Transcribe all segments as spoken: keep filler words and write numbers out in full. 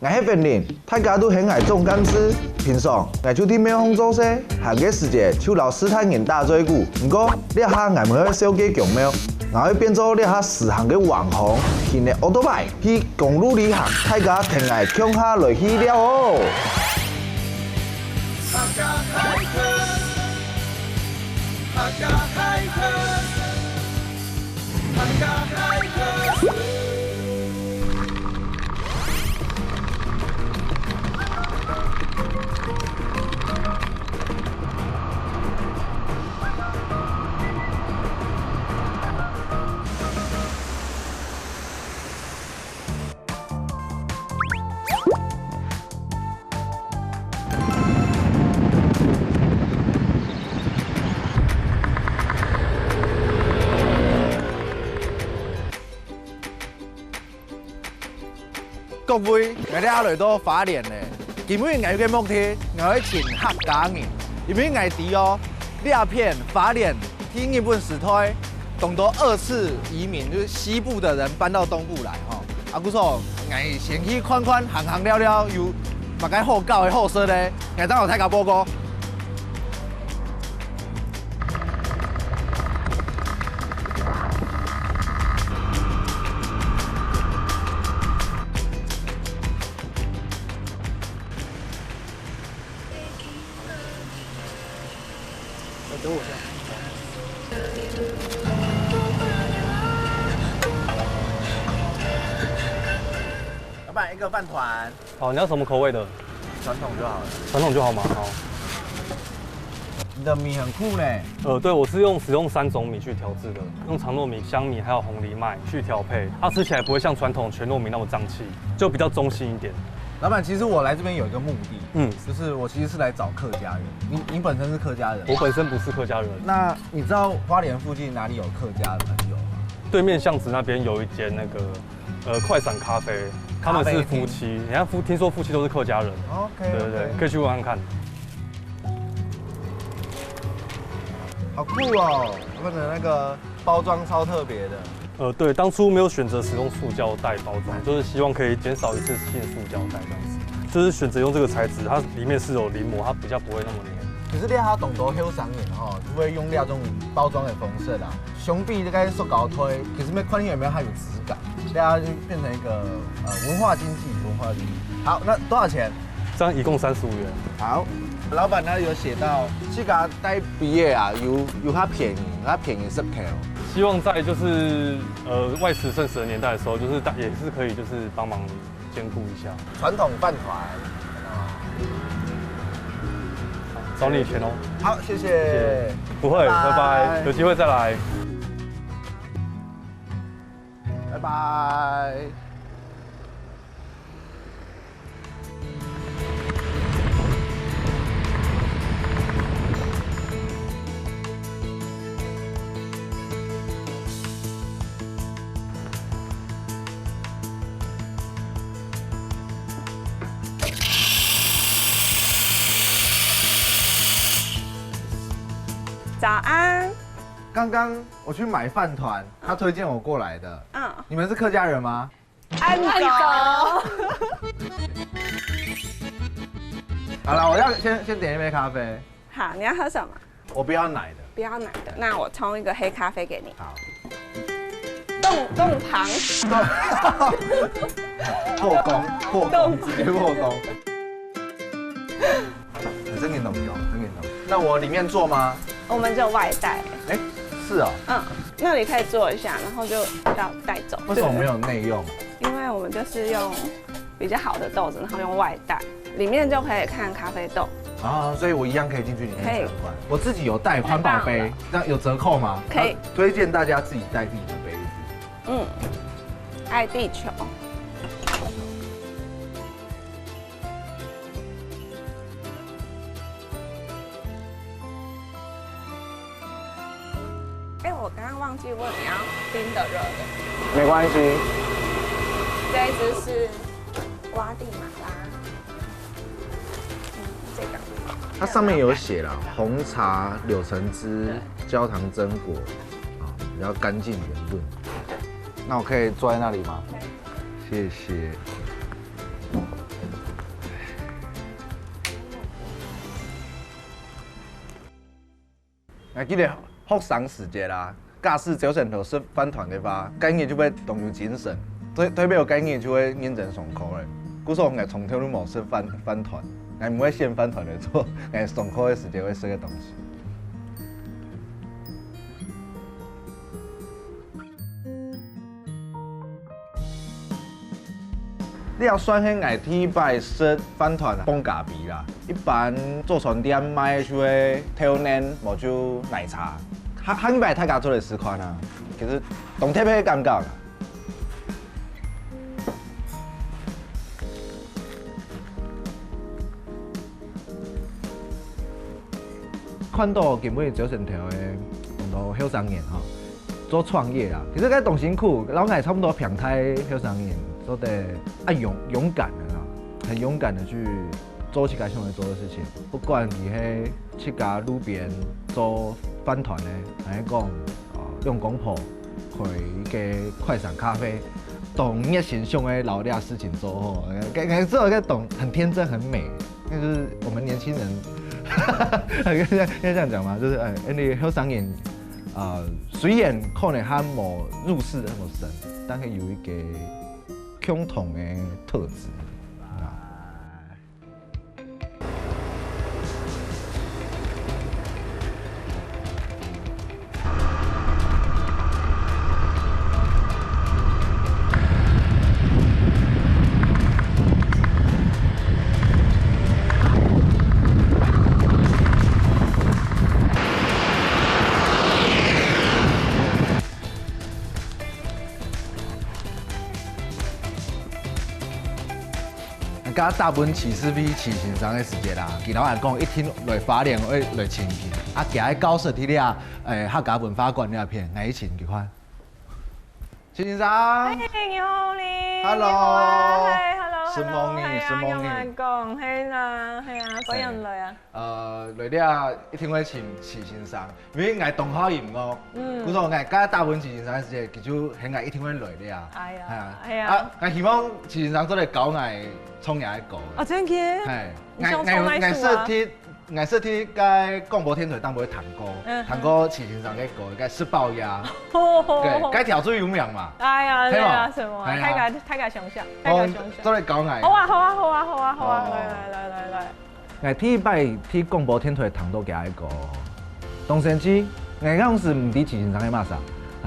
𠊎係Wen Lin，大家都喊𠊎總幹事。平常，𠊎就在廟方做事，閒个時節就摎序大人打嘴鼓。毋過，這下𠊎毋會守該宮廟，𠊎會變做這下時行个網紅，騎个奧多拜去公路旅行，大家跈𠊎共下來去尞哦！各位，𠊎這下來到花蓮了。今晡日𠊎有個目的，𠊎愛尋客家人，因為𠊎知哦，這片花蓮在日本時代，當多二次移民，就是西部的人搬到東部來吼。啊，故所，𠊎先去看看，行行尞尞，有麼个好搞个好食个，𠊎正摎大家報告。 等我一下。老板，一个饭团。好，你要什么口味的？传统就好了。传统就好嘛，好。你的米很酷呢。呃，对，我是用，使用三种米去调制的，用长糯米、香米还有红藜麦去调配，它吃起来不会像传统全糯米那么胀气，就比较中性一点。老板，其实我来这边有一个目的，嗯。就是我其实是来找客家人。你，你本身是客家人吗？我本身不是客家人。那你知道花莲附近哪里有客家的朋友吗？对面巷子那边有一间那个，呃，快闪咖啡，他们是夫妻，咖啡厅。人家夫，听说夫妻都是客家人。OK，对对对，OK。可以去问看看。好酷哦，他们的那个包装超特别的。呃，对，当初没有选择使用塑胶袋包装，就是希望可以减少一次性塑胶袋这样子，就是选择用这个材质，它里面是有淋膜，它比较不会那么黏。可是你看当多后生人吼，就会用这种包装的方式啦，相比这个塑胶袋，其实没看起来有没有它有质感，大家就变成一个，呃，文化经济，文化经济。好，那多少钱？这样一共三十五元。好，老板那里有写到，自家带毕业啊，有，有较便宜，有较便宜十块哦。希望在就是，呃，外食剩食的年代的时候，就是大，也是可以就是帮忙兼顾一下。传统饭团。找你钱哦。好，谢谢。谢谢。不会，拜拜。拜拜。有机会再来。拜拜。 早安。刚刚我去买饭团，他推荐我过来的。嗯。你们是客家人吗？ 按走。好了，我要先，先点一杯咖啡。好，你要喝什么？我不要奶的。不要奶的，那我冲一个黑咖啡给你。好。冻，冻糖。后宫，后宫，冻。直接后宫。 真严重，真严重。那我里面坐吗？我们就外带。哎，是哦。嗯，那里可以坐一下，然后就要带走。为什么没有内用？因为我们就是用比较好的豆子，然后用外带，里面就可以看咖啡豆。啊，所以我一样可以进去里面参观。可以。我自己有带环保杯，太棒了。那有折扣吗？可以。啊，推荐大家自己带自己的杯子。嗯，爱地球。 哎，我刚刚忘记问你要冰的、热的。没关系。这一支是瓜地马拉。嗯，这个。它上面有写啦，红茶、柳橙汁、焦糖榛果，啊，比较干净原味。那我可以坐在那里吗？可以。谢谢。𠊎記得學生時節啦，假使朝晨頭食飯糰个話，該日就會當有精神，對，代表該日就會認真上課咧。故所𠊎從頭都無食飯，飯糰，𠊎毋會選飯糰來做𠊎上課个時節會食个東西。 這算係𠊎第一擺食飯糰傍咖啡啦。一般早餐店賣个就係豆奶，無就奶茶。下，下禮拜大家做來試看啊，其實當特別个感覺啦。 看到今晡日朝晨頭个當多後生人吼，做創業啊，其實該當辛苦，摎𠊎差不多平大後生人做得啊勇，勇敢个啦，很勇敢的去做自家想要做的事情，不管你係自家路邊做飯糰个，還係講，呃，用公婆開一个快閃咖啡，當熱心想要摎這事情做好，該，該，這个當很天真很美。 就是我們年輕人，應該，應該這樣講嗎？就是，呃，因為後生人，呃，雖然可能還無入世那麼深，但係有一個共同的特質啊。 𠊎打分徐世輝徐先生个時節啦，佢摎𠊎講一定來花蓮愛來尋佢。啊，佢个教室在這，誒，客家文化館這片，𠊎去尋佢看。徐先生。嘿，你好哩。Hello。你好啊，嘿，hello，hello，承蒙你，嘿啊，承蒙你。仰般講，嘿啦，嘿啊，歡迎來啊。 呃，來這一定會尋徐先生，因為𠊎當好音樂，嗯。故所𠊎該打分徐先生个時節，佢就喊𠊎一定會來這。哎呀，係啊。哎呀。啊，𠊎希望徐先生做得教𠊎唱這个歌。哦，真个？係，你想唱哪一首啊？𠊎，𠊎，𠊎識聽，𠊎識聽該廣播電台當中會彈歌，嗯哼。彈過徐先生个歌，該食飽夜。對，該條最有名嘛。哎呀，係嘛？對啊，什麼啊？哎呀。大家，大家想想，大家想想。哦，做得教𠊎。好啊，好啊，好啊，好啊，好啊，哦。來，來，來，來，來。 𠊎第一擺在廣播電台聽到佢个歌，當生趣，𠊎當時毋知徐先生係麼儕，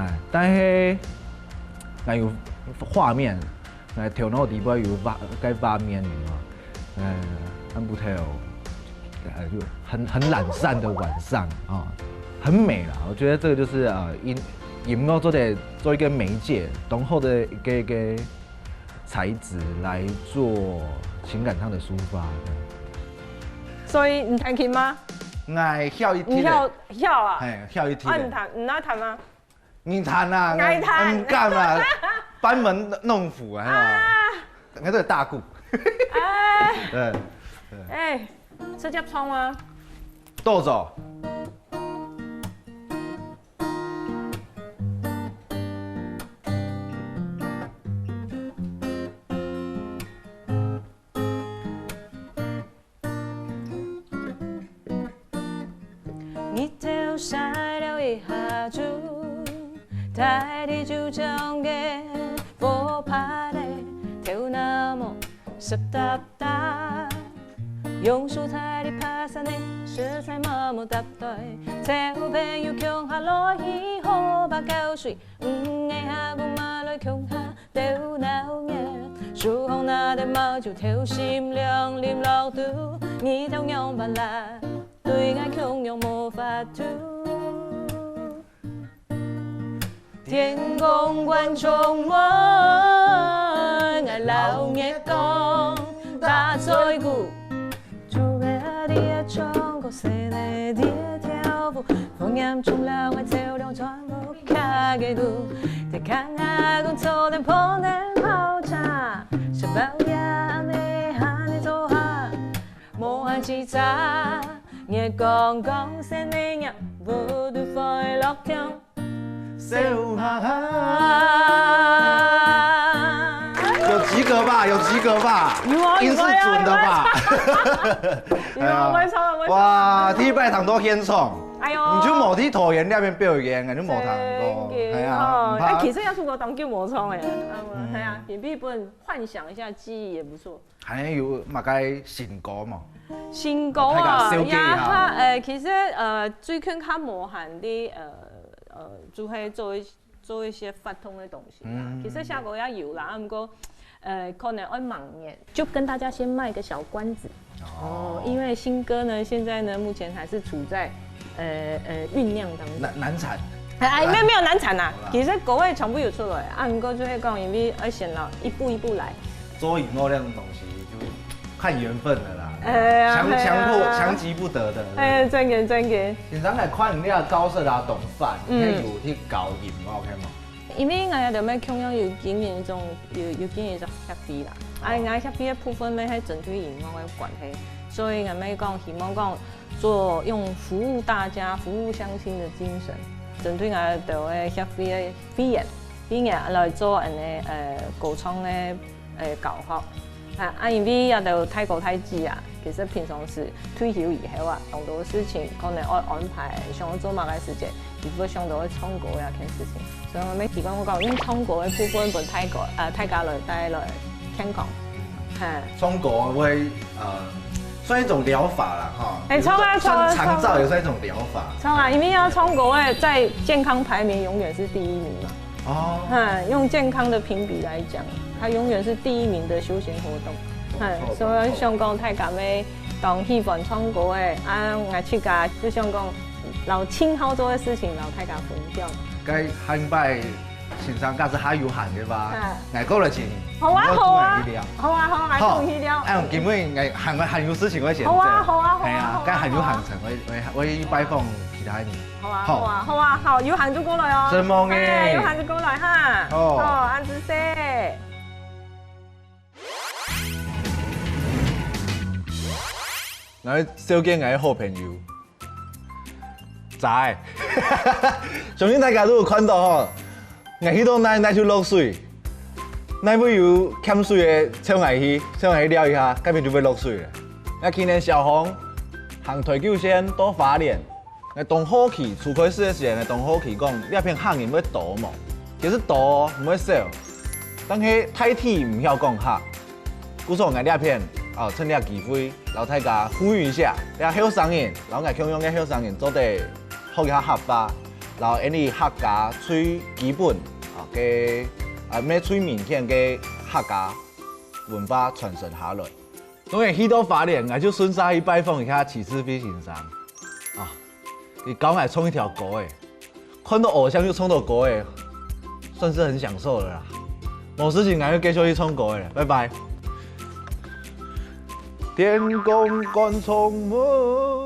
哎，但係𠊎有畫面，𠊎頭腦底背有畫，該畫面，你知道嗎？哎，暗晡頭，哎，就很，很懶散的晚上啊，很美啦。我覺得這個就是，呃，音，音樂做得做一個媒介，當好的一個，一個 材質來做情感上的抒發。所以你彈琴嗎？𠊎曉一滴仔。你曉，曉啊？嘿，曉一滴仔。啊，你彈，你會彈嗎？你彈啊，𠊎彈。𠊎毋敢啊，班門弄斧啊，啊。那個大鼓。哎。對，對。哎，直接衝啊。豆走。 日頭曬了一下晝，大地就像个火把咧，頭那毛濕答答。用手在地爬山呢，實在麻木搭對，找朋友共下來去河壩搞水，五个下姑媽來共下 鬥鬧熱，手項拿等毛就透心涼淋落肚，日頭仰般辣，對𠊎共樣無法度。天公觀眾們，𠊎摎月光打嘴鼓。 竹仔在唱歌，細人仔在跳舞，風煙衝了𠊎走了全部卡个路。在空下講坐等碰等泡茶，食飽夜暗暝還在做下，無閒吱喳。月光光，細人仔，舞在風个樂場。 笑哈哈。有及格吧？有及格吧？有啊，音是準的吧？有啊，有啊。有啊，哎呀，我也唱了，我也唱了。哇，第一擺聽到現場，哎喲，你就無去桃園那邊表演，你就無聽過，真的係啊，哦，毋怕哎，其實也出國當久無唱哎，嗯，嗯係啊，你比本幻想一下記憶也不錯。還有麼个新歌無？新歌啊，大家紹介一下呀，哈，呃，其實呃，最近較無閒的，呃呃，就會做一做一些活動的東西啦。嗯其實下個也有啦，毋過呃，可能愛忙一點，就跟大家先賣個小關子。哦，因為新歌呢，現在呢，目前還是處在呃呃醞釀當中。難難產，哎，哎，沒有沒有難產啦好啦，其實歌也全部有出來啊，毋過就係講，因為愛先咯，一步一步來。做音樂那種東西就看緣分的啦，哎呀強強迫哎呀強急不得的。哎，真个真个，平常來看你个角色啊，當飯，嗯你有去搞音樂，OK無？因為𠊎兜乜共樣有經營一種有有經營一種協會啦，啊，𠊎協會的部分乜係針對音樂个關係，所以𠊎乜講希望講做用服務大家、服務鄉親的精神，針對𠊎兜个協會个會員，會員來做恁呢呃歌唱个呃教學。啊，啊，因為也都大哥大姊啊，其實平常時退休以後啊，當多事情可能愛安排，想要做麼个事情，佢會想到愛唱歌這件事情。所以𠊎乜希望講用唱歌个部分分大家呃大家來帶來健康。哈，唱歌會呃算一種療法啦哈，哎唱啊算唱啊長照也算一種療法。唱啊，因為要唱歌个在健康排名永遠是第一名嘛。哦，嗯，用健康的評比來講，它永遠是第一名的休閒活動。嗯，不錯所以想講大家乜當喜歡唱歌个，啊，𠊎自家就想講，摎盡好做个事情摎大家分享。該下擺先生假使還有閒个話啊，𠊎過來請你。好啊，我好啊同你聊，好啊，好啊，好恭喜了。哎，今日𠊎還還有事情愛先走。好啊好啊好啊係啊好啊，該還有行程，我我我去拜訪其他人。好啊，好好啊，好啊，好，有閒就過來哦。承蒙欸哎，有閒就過來哈。哦哦，恁仔細。來紹介𠊎个好朋友，仔，相信大家都有看到吼，𠊎去到哪哪就落水，哪位有欠水个，請𠊎去，請𠊎去尞一下，該片就會落水了。𠊎今年小紅行台九線到花蓮。 𠊎當好奇，初開始个時節，𠊎當好奇講，這片客人會多無？其實多，毋會少，但係大體毋曉講客。故所𠊎這片，啊，趁這機會，摎大家呼籲一下，這後生人，摎𠊎共樣个後生人做得學一下客話，摎𠊎俚客家最基本，啊，个，啊，乜最明顯个客家文化傳承下來。 當然去到花蓮，𠊎就順續去拜訪一下徐志飛先生。啊，佢教𠊎唱一條歌欸，看到偶像就唱到歌欸，算是很享受了啦。無事情，𠊎就繼續去唱歌欸，拜拜。天公觀眾們。